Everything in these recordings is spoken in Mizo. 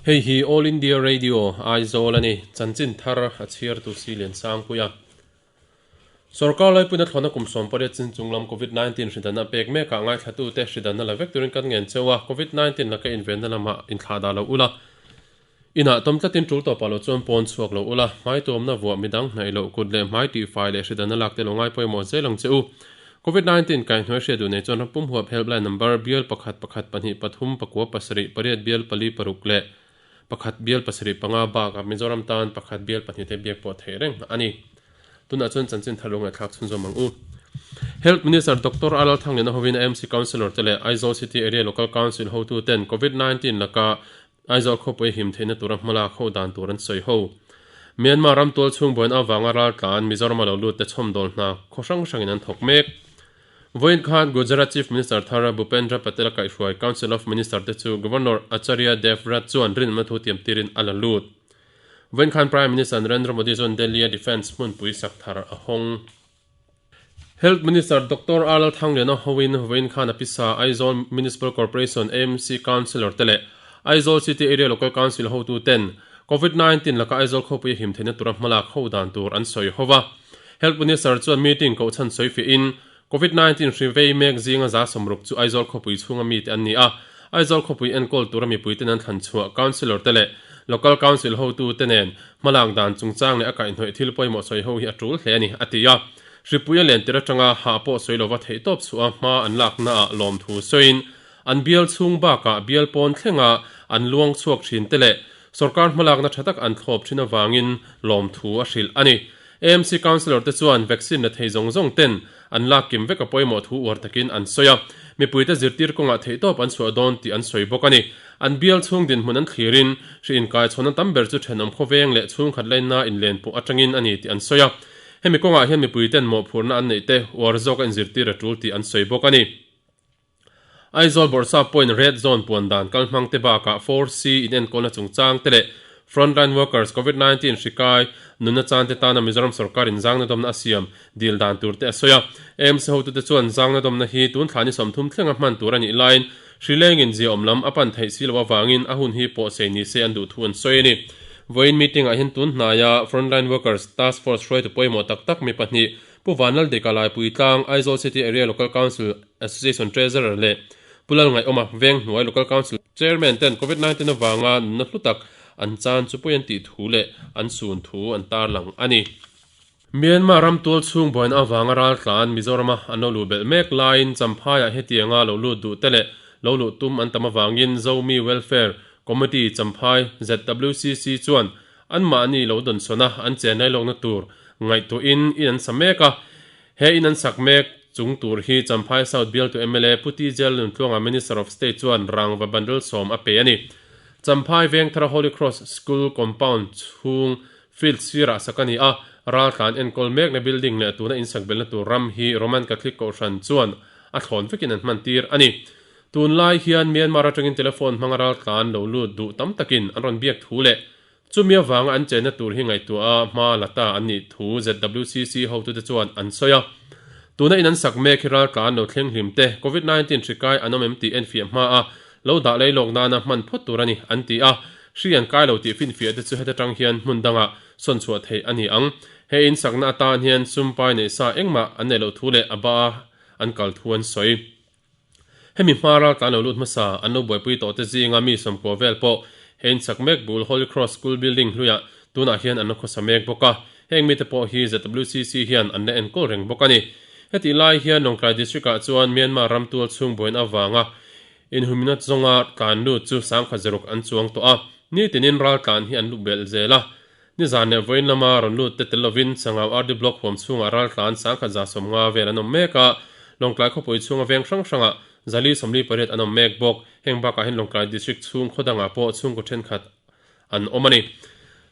Hei hi All India Radio, Aizawl a ni. Chanchin thar a chhiartu si Liansangpuia. Sorkar laipuina thlawhna kum 18 chin chunglam Covid 19 hridanna pek mekah ngaithlatute hridanna la vek turin kan ngen cheu a, Covid 19 laka invenna lamah inthlah dah lo ula. Inah tawm tlatin tul tawpah lo chuan pawn chhuak lo ula, hmai tuamna vuah midang hnaih loh kut leh hmai tihfai leh hridanna lak te lo ngai pawimawh zel ang che u. Covid 19 kaihhnuai hriat duh nei chuan ram pum huap helpline number bial pakhat pakhat pahnih pathum pakua pasarih pariat bial pali paruk leh pakhat bial pasarih panga bakah Mizoram tan pakhat bial pahnih te biak pawh theih reng a ni. Tunah chuan chanchin thar lo ngaihthlak chhunzawm ang u. Health Minister Doctor A Lalthangliana hovin AMC Councillor te leh Aizawl City Area Local Council hotuten Covid 19 laka Aizawl khawpui him theihna tura hmalak ho dan tur an sawi ho. Myanmar ram tual chhung buaina avanga raltlan Mizoram a lo lut te chhawmdawl hna khaw hrang hrangin an thawk mek. Vawiin khan Gujarat Chief Minister thar Bhupendra Patel a kaihhruai Council of Minister te chu Governor Acharya Devvrat chuan rinawmna thu tiam tirin a la lut. Vawiin khan Prime Minister Narendra Modi chuan Delhi a Defence hmunpui sak thar a hawng. Health Minister Doctor R Lalthangliana hoin vawiin khan a pisa Aizawl Municipal Corporation, AMC, Councillor te leh Aizawl City Area Local Council hotu ten Covid 19 laka Aizawl khawpui a him theihna tura hmalak ho dan tur an sawi ho va. Health Minister chuan meeting kohchhan sawi fiahin Covid 19 hri vei mek zinga za sawmruk chu Aizawl khawpui chhunga mite an ni a, Aizawl khawpui enkawl tura mipuiten an thlan chhuah Councillor te leh Local Council hotu te nen Hmalak dan chungchang leh a kaihhnawih thil pawimawh sawi ho hi a tul hle a ni, a ti a. Hripui a len tir atanga hah pawh sawi lova theihtawp chhuah a hma an laknaah lawmthu sawiin an bial chhung bakah bial pawn thlenga an luang chhuak thin te leh sorkar hmalakna tha tak an thlawp thin avangin lawmthu a hrilh a ni. AMC Councillor te chuan vaccine la thei zawng zawng ten an lak kim vek a pawimawh thu uar takin an sawi a, mipuite zirtir kawngah theihtawp an chhuah dawn tih an sawi bawk a ni. An bial chhung dinhmun an thlirin, hri inkaichhawnna tam ber chu thenawm khawveng leh chhungkhat lainna inlenpawh atangin a ni tih an sawi a. Hemi kawngah hian mipuiten mawhphurhna an neih te uar zawk a inzirtir a tul tih an sawi bawk a ni. Aizawl Bawrhsap pawhin Red Zone puan dan kal hmang te bakah 4C inenkawlna chungchang te leh Frontline Workers Covid 19 hri kai nunna chan te tana Mizoram sorkar in zangna dawmna a siam dil dan tur te a sawi a. AMC hotute chuan zangna dawmna hi tun thla ni 30 thlenga hman tur a nih laiin hri lengin ziaawm lam a pan theih si loh avangin a hun hi pawhsei ni se an duh thu an sawi a ni. Vawiin meeting ah hian tun hnaia Frontline Workers Task Force hruaitu pawimawh tak tak mi pahnih Pu Vanlaldika Laipuitlang, Aizawl City Area Local Council Association Treasurer leh Pu Lalngaiawma Venghnuai Local Council Chairman ten Covid 19 avanga nunna hlu tak an chan chu pawi an tih thu leh an sun thu an tarlang a ni. Myanmar ram tual chhung buaina avanga raltlan Mizorama an lo luh belh mek laiin Champhaiah hetianga lo lut duh te leh lo luh tum an tam avangin Zomi Welfare Committee Champhai, ZWCC, chuan Anmahni lo dawnsawn a, an chen lai lawkna tur ngaihtuahin in an sa mek a. He in an sak mek chung tur hi Champhai South bialtu mla Pu TJ Luntluanga Minister of State chuan rangva bundle 10 a pe a ni. Champhai Vengthara Holy Cross School compound chhung field sirah sak a ni a, raltlan enkawl mekna building leh tuna insak belhna tur ram hi Roman Catholic Kohhran chuan a thlawn vekin an hman tir a ni. Tunlai hian Myanmar atangin telephone hmanga raltlan lo lut duh tam takin an rawn biak thu leh chumi avanga an chenna tur hi ngaihtuah a hma la ta an nih thu ZWCC hotute chuan an sawi a. Tuna in an sak mek hi raltlan lo thleng hlim te Covid 19 hri kai an awm em tih enfiah hma a lo dah lei lawk nana hman phawt tur a ni an ti a, hri an kai lo tih finfiah te chu heta tang hian hmun dangah sawn chhuah theih a ni ang. He in sakna atan hian sumpai neih sa engmah an neih loh thu leh a ba an kal thu an sawi. Hemi hma raltlan lo lut hmasa an lo buaipui tawh te zinga mi sawmkua vel pawh he inchak mek bul Holy Cross School building hluiah tunah hian an la khawsa mek bawk a, heng mite pawh hi ZWCC hian an la enkawl reng bawk a ni. Hetih lai hian Lawngtlai District-ah chuan Myanmar ram tual chhung buaina avanga inhumna zawnga tlan lut chu sangkhat zaruk an chuang tawh a, nitinin raltlan hi an lut belh zel a. Nizan leh vawiin lama rawn lut te tel lovin Sangau RD Block huam chhungah raltlan 1150 vel an awm mek a, Lawngtlai khawpui chhunga veng hrang hrangah 448 an awm mek bawk. Heng bakah hian Lawngtlai District chhung khaw dangah pawh chhungkaw thenkhat an awm a ni.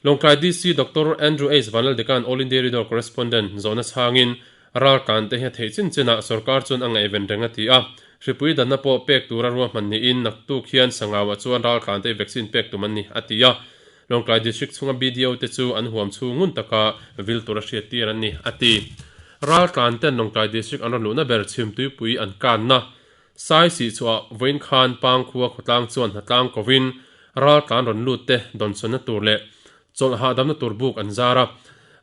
Lawngtlai DC Doctor Andrew H Vanlaldekan All India Radio Correspondent zawhna chhangin raltlan te hi a theih chin chinah sorkar chuan a ngaihven reng a ti a, hripui danna pawh pek tura ruahman niin naktuk hian Sangauah chuan raltlan te vaccine pek tum an ni a ti a. Lawngtlai District chhunga BDO te chu an huam chhung ngun taka vil tura hriattir an ni, a ti. Raltlan ten Lawngtlai District an rawn luhna ber chhimtuipui an kanna Sai sih chhuah vawiin khan Pangkhua khawtlang chuan hnatlang kovin Raltlan rawn lut te dawnsawnna tur leh chawlh hahdamna tur buk an zar a.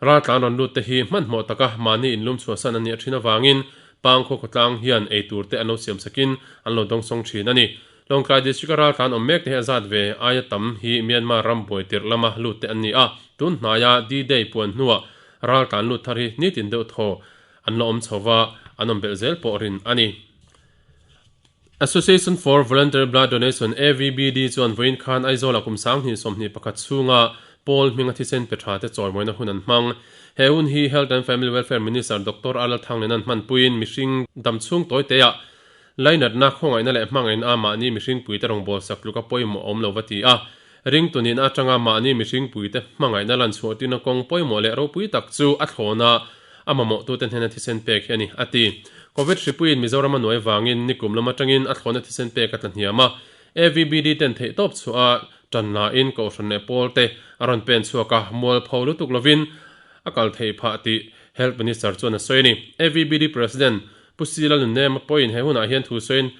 Raltlan rawn lut te hi hmanhmawh taka mahni inlum chhuahsan an nih thin avangin Pangkhaw khawtlang hian ei tur te an lo siam sakin an lo dawngsawng thin a ni. Lawngtlai District-a raltlan awm mek te hi a zat ve aia tam hi Myanmar ram buai tirh lama lut te an ni a, tun hnaia D-Day puan hnuah raltlan lut thar hi nitin deuh thaw an la awm chho va, an awm belh zel pawh rin a ni. Association for Voluntary Blood Donation, AVBD, chuan vawiin khan Aizawla kum 2021 chhunga Pawl hminga thisen pe tha te chawimawina hun an hmang. He hun hi Health and Family Welfare Minister Doctor Arlal Thanglena'n hmanpuiin mihring damchhung tawiteah lainatna, khawngaihna leh hmangaihna a mahni mihringpuite rawngbawlsak tluka pawimawh a awm lo va ti a. Ringtunin atanga mahni mihringpuite hmangaihna lanchhuahtirna kawng pawimawh leh ropui tak chu a thlawna a mamawhtute hnena thisen pek hi a ni, a ti. Covid hripuiin Mizoram a nuai vangin nikum lam atangin a thlawna thisen pek a tla hniam a, AVBD ten theihtawp chhuah a tan lain Kohhran leh Pawl te a rawn pen chhuak a, mualpho lutuk lovin a kal theih phah tih Health Minister chuan a sawi a ni. AVBD President Pu Sila Nunema pawhin he hunah hian thu sawiin,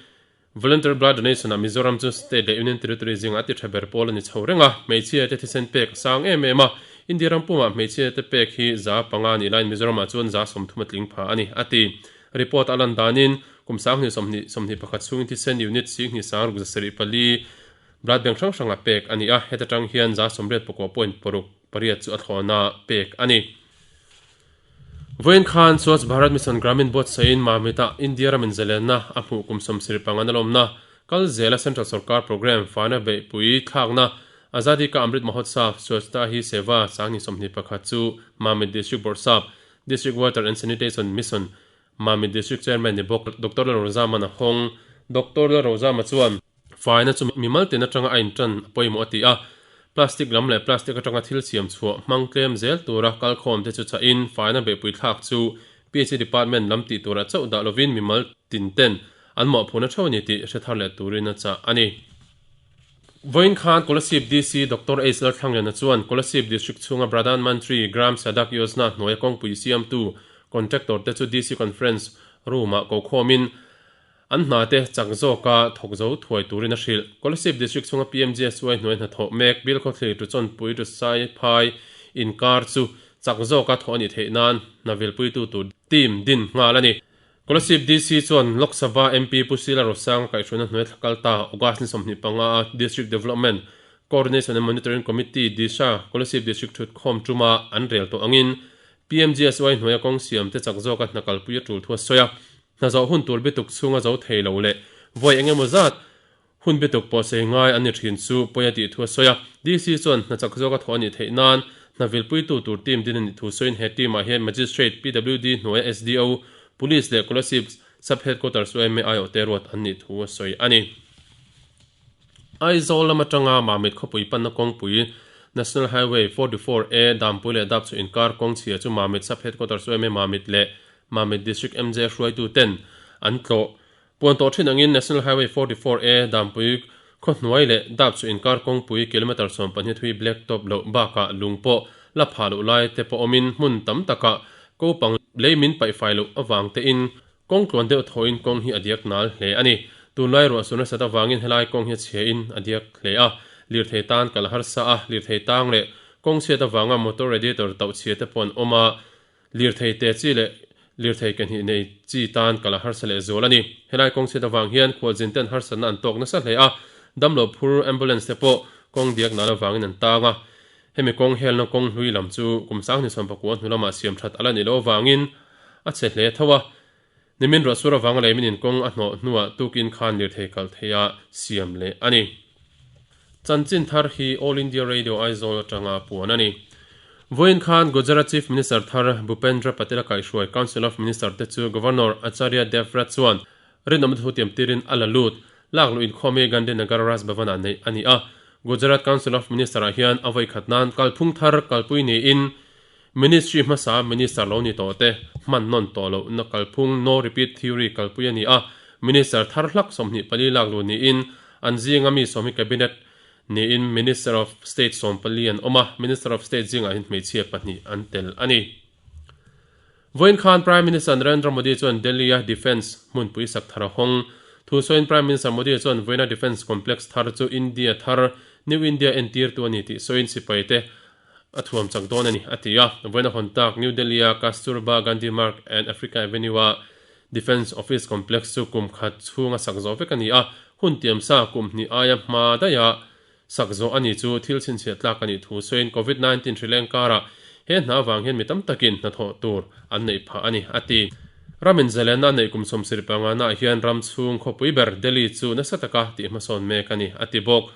Voluntary Blood Donation ah Mizoram chu State leh Union Territory zingah a ti tha ber pawl a ni chho reng a, hmeichhia te thisen pek a sang em em a, India ram pumah hmeichhia te pek hi 5% nih laiin Mizoram ah chuan 30% a tling pha a ni, a ti. Report a lan danin kum 2021 chhungin thisen unit 2674 blood bank hrang hrangah pek a ni a, heta tang hian 98.68 chu a thlawna pek a ni. Vawiin khan Swachh Bharat Mission Gramin buatsahin Mamit-ah India ramin zalenna a hmuh kum 75 an alawmna kal zela Central Sorkar Programme faina beihpui thlakna Azadi Ka Amrit Mahotsav Swachhta Hi Seva 2021 chu Mamit District Bawrhsap District Water and Sanitation Mission Mamit District Chairman ni bawk Doctor Lalrozaman a hawng. Doctor Lalrozama chuan faina chu mimal tin atanga a intan a pawimawh a ti a, plastic lam leh plastic atanga thil siam chhuah hmang tlem zel tura kalkhawm te chu chahin faina beihpui thlak chu PHE Department lam tih turah chauh dah lovin mimal tin ten an mawhphurhna theuh a ni tih hre thar leh turin a chah a ni. Vawiin khan Kolasib DC Doctor H Lalthlangliana chuan Kolasib District chhunga Pradhan Mantri Gram Sadak Yojana hnuaia kawngpui siamtu contractor te chu DC Conference Room-ah kokhawmin An hna te chak zawka thawk zo thuai turin a hrilh. Kolasib District chhunga PMGSY hnuai hnathawh mek Bilkhawthlir tu Chawnpui tu Saiphai inkar chu chak zawka thawh a nih theih nan hna vilpuitu tur team din nghal a ni. Kolasib DC chuan Lok Sabha MP Pu Sila Rosanga kaihhruaina hnuai thla kal ta August ni 25 a District Development Coordination and Monitoring Committee, DISHA, Kolasib District thutkhawm tuma an rel tawh angin PMGSY hnuaia kawng siam te chak zawka hna kalpui a tul thu a sawi a. Hna zawh hun tur bituk chhunga zo thei lo leh vawi eng emaw zat hun bituk pawh sei ngai an ni thin chu pawi a tih thu a sawi a. DC chuan hna chak zawka thawh a nih theih nan hna vilpuitu tur team din a nih thu sawiin he team ah hian Magistrate, PWD hnuaia SDO, Police leh Kolasib Sub Headquarters yma aiawhte ruat an nih thu a sawi a ni. Aizawl lam atanga Mamit khawpui panna kawngpui National Highway 44 A Dampui leh Dapchhuah inkar kawng chhia chu Mamit Sub Headquarters yma Mamit leh Mamit District MJ hruaitu ten an tlawh. Puan tawh thin angin National Highway 44 A Dampui khaw hnuai leh Dapchhuah inkar kawngpui kilometre 12 thui black top loh bakah lung pawh la phah loh lai te pawh awmin hmun tam takah kopang lei min paih fai loh avang tein Kawng tluan deuh thawhin kawng hi a diak nal hle a ni. Tunlai ruahsur nasat avangin helai kawng hi a chhiain a diak hle a, lirthei tan kal a harsa a, lirthei tang leh kawng chhiat avanga motor radiator tauh chhia te pawh an awm a, lirthei te chi leh lirthei ke hnih nei chi tan kal a harsa leh zual a ni. Helai kawng chhiat avang hian khualzin ten harsatna an tawk nasa hle a, damlo phur ambulance te pawh kawng diak nal avangin an tang a. Hemi kawng helna kawng hlui lam chu kum 2019 hnu lamah siam that a la nih loh avangin a chhe hle tho a, nimin ruahsur avanga lei min inkawng a hnawh hnuah tukin khan lirthei kal theia siam leh a ni. Chanchin thar hi All India Radio Aizawl atanga puan a ni. Vawiin khan Gujarat Chief Minister thar Bhupendra Patel a kaihhruai Council of Minister te chu Governor Acharya Devvrat chuan rinawmna thu tiam tirin a la lut. Lak luh inkhawm hi Gandhinagar Raj Bhavan-ah neih a ni a. Gujarat Council of Minister-ah hian a vawikhat nan kalphung thar kalpui niin Ministry hmasa Minister lo ni tawh te hman nawn tawh loh na kalphung No Repeat Theory kalpui a ni a, Minister thar hlak 24 lak luh niin an zinga mi sawm hi Cabinet niin Minister of State 14 an awm a, Minister of State zingah hian hmeichhia pahnih an tel a ni. Vawiin khan Prime Minister Narendra Modi chuan Delhi-a Defence hmunpui sak thar a hawng. Thu sawiin Prime Minister Modi chuan vawiina Defence Complex thar chu India thar New India entirtu a ni tih sawiin sipaite a thuam chak dawn a ni, a ti a. Vawiin a hawn tak New Delhi-a Kasturba Gandhi Marg and Africa Avenue-a Defence Office Complex chu kum khat chhunga sak zawh vek a ni a, hun tiamsa kum hnih aia hma daiha sak zawh a ni chu thil chhinchhiah tlak a nih thu sawiin Covid 19 hrileng karah he hna avang hian mi tam takin hnathawh tur an neih phah a ni, a ti. Ram inzalena neih kum 70 pangana hian ram chhung khawpui ber Delhi chu nasa taka tih hmasawn mek a ni, a ti bawk.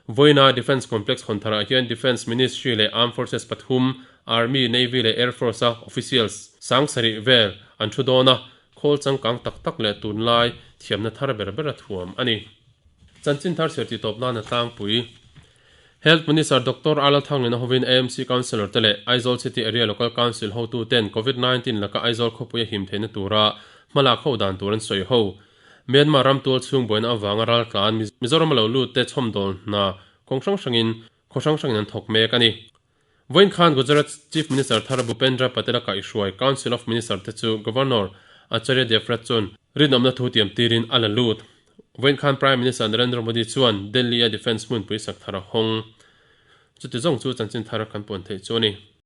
Vawiina Defence Complex hawn tharah hian Defence Ministry leh Armed Forces pathum, Army, Navy leh Air Force-a officials 7000 vel an thu dawn a, khawl changkang tak tak leh tunlai thiamna thar ber ber a thuam a ni. Chanchin thar chhiar tih tawp nan a tlangpui. Health Minister Doctor Arla Thanglina hovin AMC Councillor te leh Aizawl City Area Local Council hotuten Covid 19 laka Aizawl khawpui a him theihna tura hmalak ho dan tur an sawi ho. Myanmar ram tual chhung buaina avanga raltlan Mizoram a lo lut te chhawmdawl hna kawng hrang hrangin khaw hrang hrangin an thawk mek a ni. Vawiin khan Gujarat Chief Minister thar Bhupendra Patel a kaihhruai Council of Minister te chu Governor Acharya Devvrat chuan rinawmna thu tiam tirin a la lut. Vawiin khan Prime Minister Narendra Modi chuan Delhi-a Defence hmunpui sak thar a hawng. Chuti zawng chu chanchin thar kan puan theih chu a ni.